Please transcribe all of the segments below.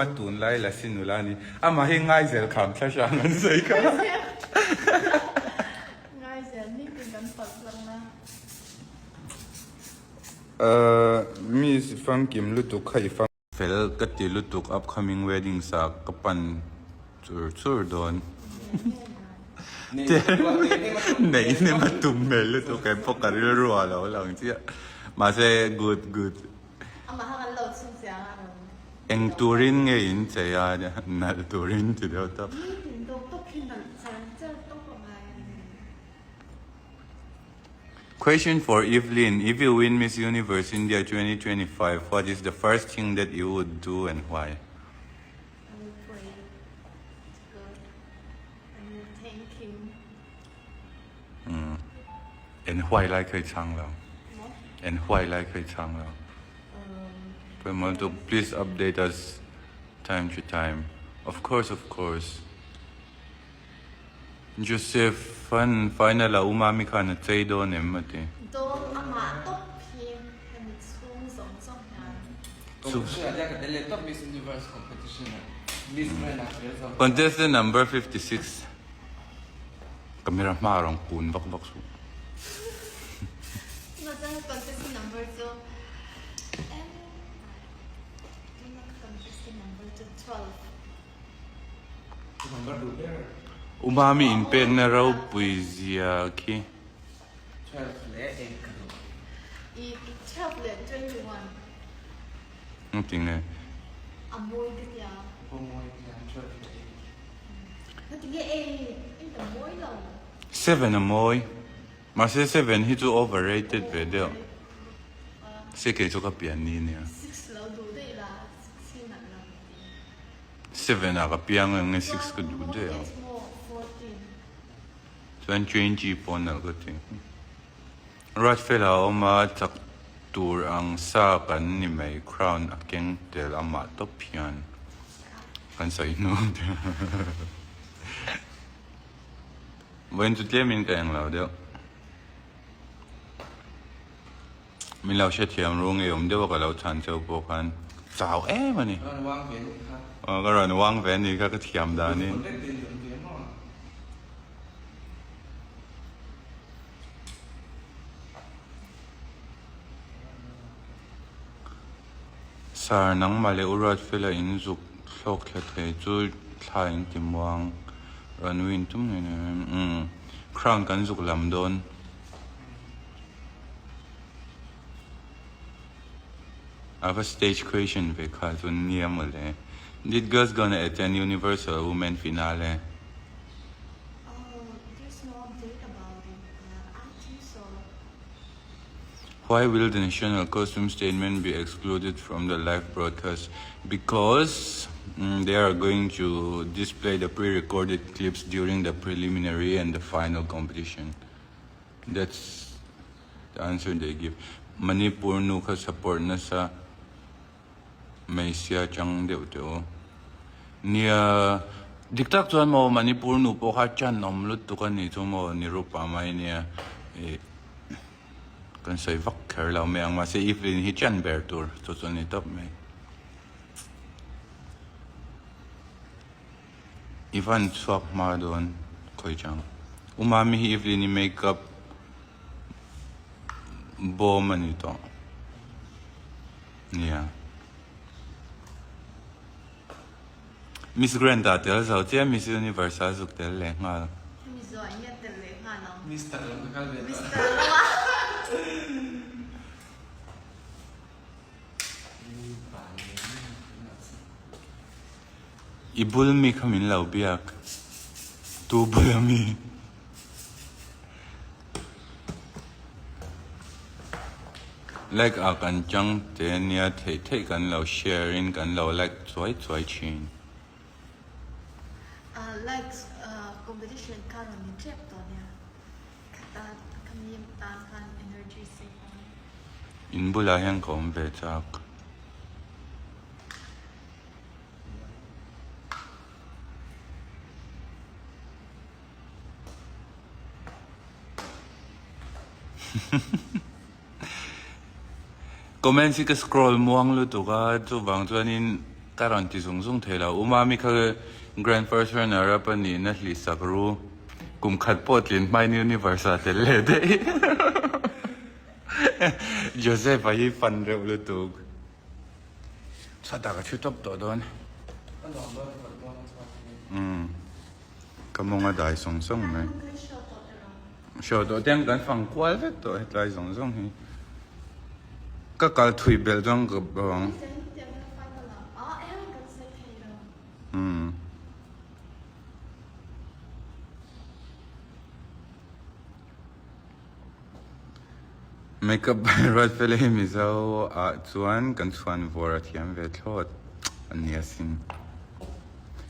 A tunlai Lasi nula ni. Amah hi Ngaizel kham thla hrang an sawi kha. Ngaizel nitin kan palh zawng a. Miss i famkim lutuk kha i fam. Fel ka ti lutuk upcoming wedding sa ka pan chur chur dawn. Neih hnem a tum hmel lutuk he pawh ka rilru ah lo lang chiah. Mahse good good. Amah kha kan lo chhun chiang a rawn. Eng turin nge in chei a, nalh turin ti deuh tawp. Nitin tawp tawp hi nalh char char tawp a ngai a ni. Question for Evelyn, If you win Miss Universe India 2025, what is the first thing that you would do and why? I will pray to God and will thank him. En huai lai kha i chhang lo. En huai lai kha i chhang lo. Pawimawh lutuk please update us time to time. Of course of course. Joseph an final ah Umami khan a chei dawn em a ti. Dawn amah tawp hi hemi chhung zawng zawng hian. Competition ah hian ka tel leh tawp Miss Universe competition ah Miss Grand ah ka tel zawk. Contestant number 56. Camera hma a rawn kun vak vak suh. Tuna chuan ka contestant number chu em tuna ka contestant number chu 12. Number duh ber. Umami inpekna ropui zia khi. 12 leh eng ka duh. I 12 leh 21. Engtinge? A mawi ka tia. A mawi ka tia 12 leh eng. Seven a mawi. Mahse seven hi chu overrated ve deuh. Se kei chu ka pian ni nia. Seven ah ka piang ang nge six ka duh daih ang. Chuan twenty pawh nalh ka ti. Ruatfela a awm a, chak tur ang sa kan ni mai, crown a keng tel amah tawp hian kan sawi hnu Vawiin chu tlemin ka eng lo deuh. Min lo hrethiam ru ngei awm deuh a ka lo chhan cheu pawh khan chau em a ni. Ka rawn uang ve anih kha. Aw ka rawn uang ve anih kha ka thiam danin. Sir, nangmah leh U Ruatfela in zuk thlawk thla thei chu thla in ti muang rawn win tum ngei ngei em? Umm, crown kan zuk lam dawn. A va stage question ve kha chu nia mawle. Did girls gonna attend Universal Women Finale? Why will the national costume statement be excluded from the live broadcast? Because they are going to display the pre-recorded clips during the preliminary and the final competition. That's the answer they give. Manipur nu kha support nasa mai sia chang deuh teh u. Nia, dik tak chuan maw Manipur nu pawh kha chan awm lutuk a ni chu maw Nirupa mai nia. Ih kan sawi vak kher lo mai ang mahse Evelyn hi chan ber tur chu chu a ni tawp mai. I van chhuak hma dawn khawi chang. U Mami hi Evelyn-i makeup bawm a ni tawh. Nia. Miss Grand ah tel zo chiah Miss Universe ah zuk tel leh nghal. Hemi zawh ah hian tel leh nghal ang. Mister lam ka kal ve tawh. Mister lam ah. I bul mi kha min lo biak tu bul a mi. Like ah kan chang te nia theih theih kan lo share in kan lo like chuai chuai thin. Likes competition kha rawn ni tep tawh nia khata khami tan khan energy save a. In bulah hian ka awm ve chak. Comments hi ka scroll muang lutuk a chuvang chuanin. Ka rawn ti zung zung thei lo. U Mami kha Grand First Runner up a nihna hlih sak ru. Kum khat pawh tlin hmain Universe ah tel leh daih. Joseph a hi fan reuh lutuk. Chhuatah ka thu tawp tawh dawn. Umm ka mawng a dai sawng sawng mai. Show tawh te ang kan fang kual vek tawh hetlai zawng zawng hi. Ka kal thui belh chuan ka bawng. Umm. Makeup by Ruatfela hi Mizo ah chuan kan chhuan vawr a thiam ve thlawt a ni asin.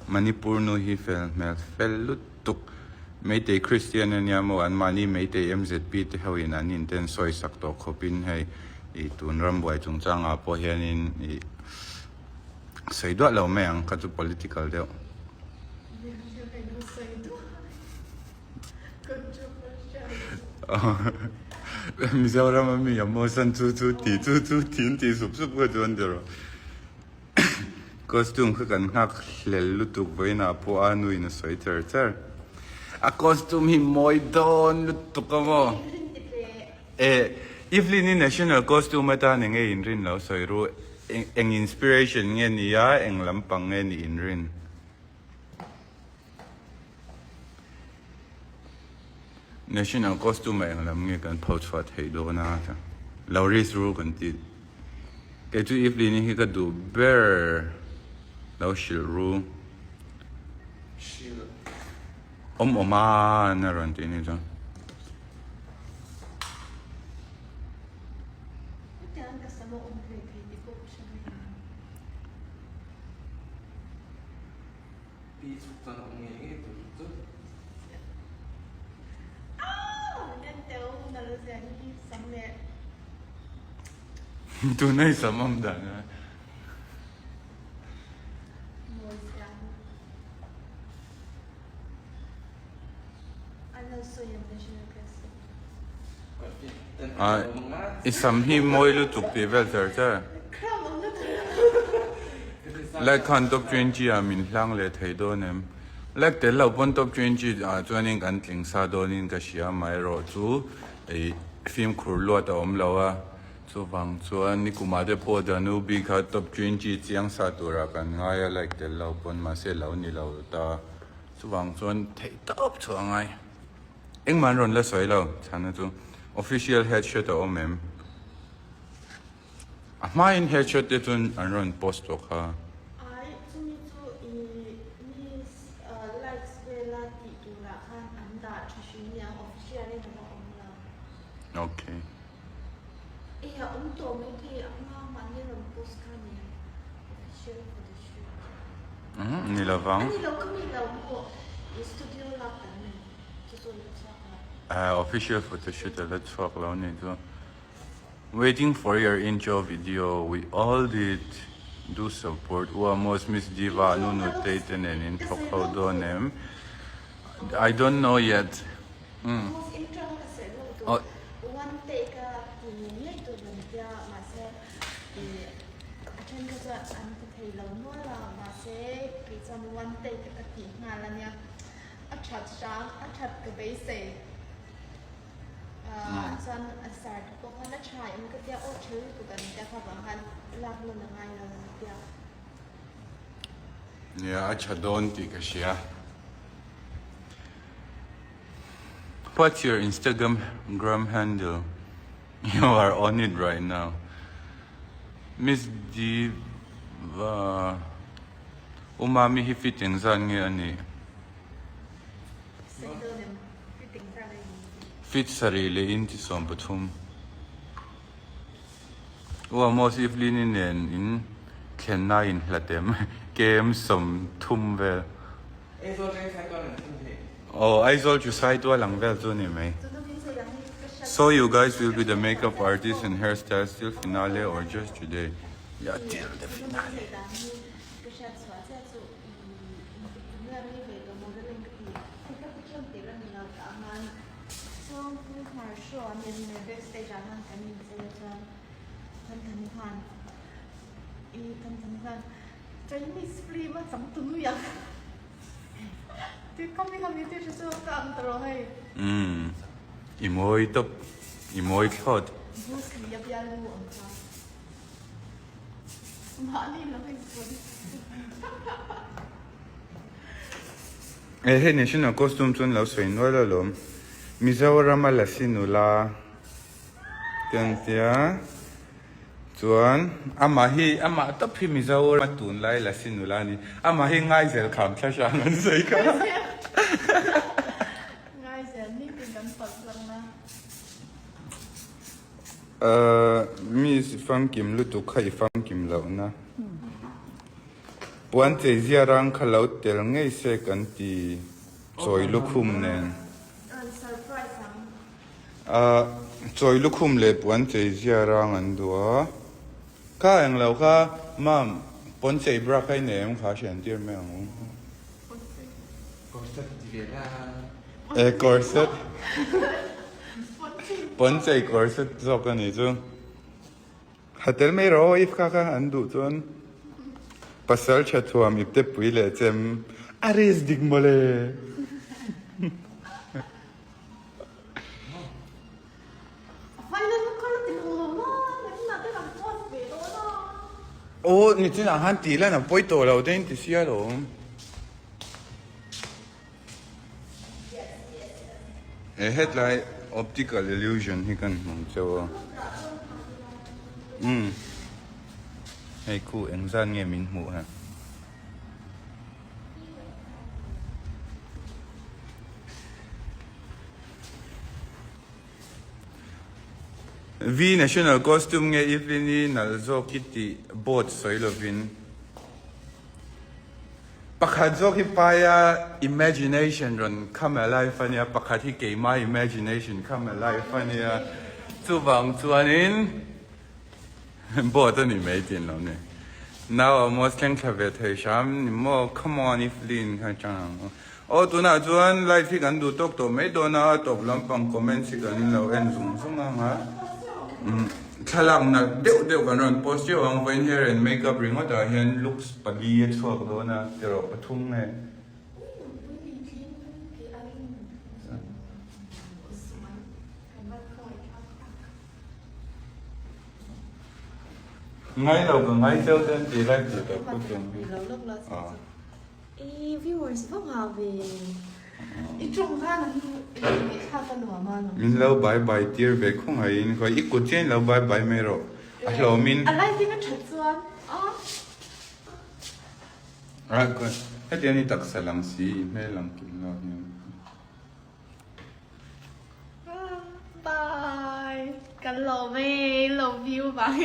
Manipur nu hi fel hmel fel lutuk. Meitei Christian a nia maw anmahni Meitei MZP te ho in an inten sawi sak tawh khawp in hei i tun rambuai chungchang ah pawh hianin i sawi duah lo mai ang kha chu political deuh. Mizoram a mi a maw san chu chu ti chu chu ti an tih sup sup kha chuan ti rawh. Costume kha kan nghak hlel lutuk vawiinah pawh a nuin a sawi char char. A costume hi mawi dawn lutuk a maw. Eh, Evelyn-i national costume atan eng nge inrin lo sawi ru? Eng inspiration nge ni a, eng lampang nge ni inrin? National costume ah eng lam nge kan pho chhuah theih dawn a lo risk ru kan ti kei chu Evelyn hi ka duh ber lo hrilh ru awm awm a na rawn tih ni chuan. Pi chuk chuan a awm ngei ngei tur chu. Tuna i sam awm dan a. I sam hi mawi lutuk tih vel char char. Like khan top 20 ah min hlang leh thei dawn em? Like tel lo pawn top 20 ah chuanin kan tling sa dawnin ka hria amaherawh chu ei fimkhur luat a awm lo a, chuvang chuan nikumah te pawh Danubi kha top 20 chiang sa turah kan ngai a like tel lo pawn mahse lo ni lo ta. Chuvang chuan theih tawp chhuah a ngai. Engmah an rawn la sawi lo chhana chu official headshot a awm em? A hmain headshot te chuan an rawn post tawh kha. Ai chumi chu i miss likes vela tih turah khan an dah tha hrim niang official in a va awm lo. Okay. Ei a awm tawh mai thei a hma mahni rawn post kha nia official photoshoot. Umm ni lovang. A ni lo ka mi lo maw i studio lak kan nei chu chu la chhuak lo. Ahh official photoshoot a la chhuak lo ni chu. Waiting for your intro video we all did do support u Amos Miss Diva nu nutei te nen in thawk ho dawn em I don't know yet. Umm. Amos intro ka sawi lawk duh one take a ti ngei ngei tur an tia mahse ih a then kha chuan an ti thei lo nual a mahse kei chuan one take ka tih nghal a nia a that hrang a that ka beisei ah chuan a sar te pawh khan a tha em ka tia aw tha lutuk an tia kha vang khan lak nawn a ngai lo an tia. Nia a tha dawn tih ka hria. What's your Instagram gram handle? You are on it right now. Miss Diva Umami hi fit engzat nge a nih? Fit sarih leh in ti 13. U Amos Evelyn-i nen in thlenna in hlat em? KM 30 vel. Aizawl veng Saitual an thlen thei. Aw Aizawl chu Saitual ang vel chu a ni mai. So you guys will be the makeup artist and hairstylist till finale or just today? Yeah till the finale. Chinese film a chang tu nui ang ti khami khami ti hre chu ka ang ta rawh hei. Umm i mawi tawp i mawi thlawt. Bruce Lee a bialnu ang kha mahni lam in pawn. E hei national costume chuan lo sawi nual alawm Mizoram a lasi nula te an tia chuan amah hi amah tawp hi Mizoram a tunlai lasi nula a ni amah hi Ngaizel kham thla hrang an sawi kha. Ngaizel nitin kan palh tlang na. Miss i famkim lutuk kha i famkim lohna. Puan chei zia rang kha lo tel ngei se kan ti chawi lukhum nen. Ahh chawi lukhum leh puan chei zia rang an duh a. Kha eng lo kha mam puan chei bra kha i nei em kha hrian tir mai ang u. E corset puan chei corset zawk a nih chu. Ha tel mai rawh aw if kha kha an duh chuan pasal tha thuam ipte pui leh chem a risk dik mawle. Aw nichin ah khan tih lan a pawi tawh lo te in ti sia lawm. He hetlai optical illusion hi kan hmu chauh a umm hei khu engzat nge min hmuh ha V national costume nge Evelyn i nalh zawk i tih board sawi lovin. Pakhat zawk hi paia imagination rawn come alive a nia, pakhat hi keima imagination come alive a nia. Chuvang chuanin board a ni mai tih an lo ni. Now almost thleng thla ve thei hram ni maw, come on Evelyn kha chang ang u. Aw tunah chuan live hi kan duh tawk tawh mai dawn a, a tawp lampang comments hi kan lo en zung zung ang a. Thlalak nalh deuh deuh kan rawn post teuh ang, vawiin hair and makeup ringawt ah hian looks pali a chhuak dawn a, tiraw pathum nge. Ngai lo ka ngai cheu ten tih live tih tawp ka tum hi. I viewers va ngah ve. I tawng khan an ngaihthlak a nuam a lo. Min lo bye bye tir ve khawngaihin khawi i kut chian lo bye bye mai rawh a hlawmin. A lighting a that chuan a. A hetiang i taksa lang si i hmel lang kim lo hian. Bye kan lo ve lo view vang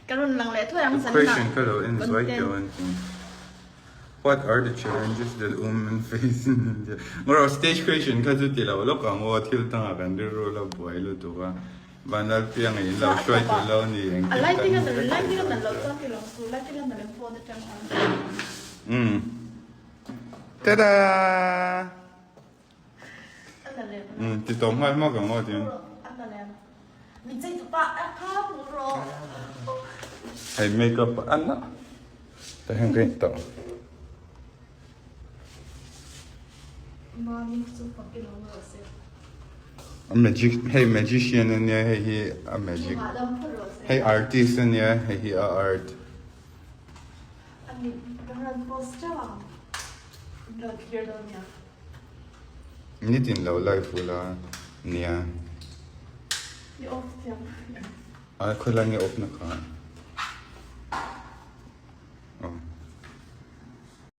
kan rawn lang leh thuai ang The question ka lo en zuai teuh an ti. What are the challenges that women face in India? Ngawrh stage question kha chu ti lo lawk ang aw thil tangah kan rilru la buai lutuk a. Vanlalpiang in lo hruai tur lo ni engkim kan hre thei dawn chuan. Umm. Tada! Umm ti tawp nghal hmak ang aw tin. Hei makeup an a ta hian ka intawh. A magic hei magician ania hei hi a magic hei artist ania hei hi a art. Nitin lo live ula nia. A khawilai nge off na kha.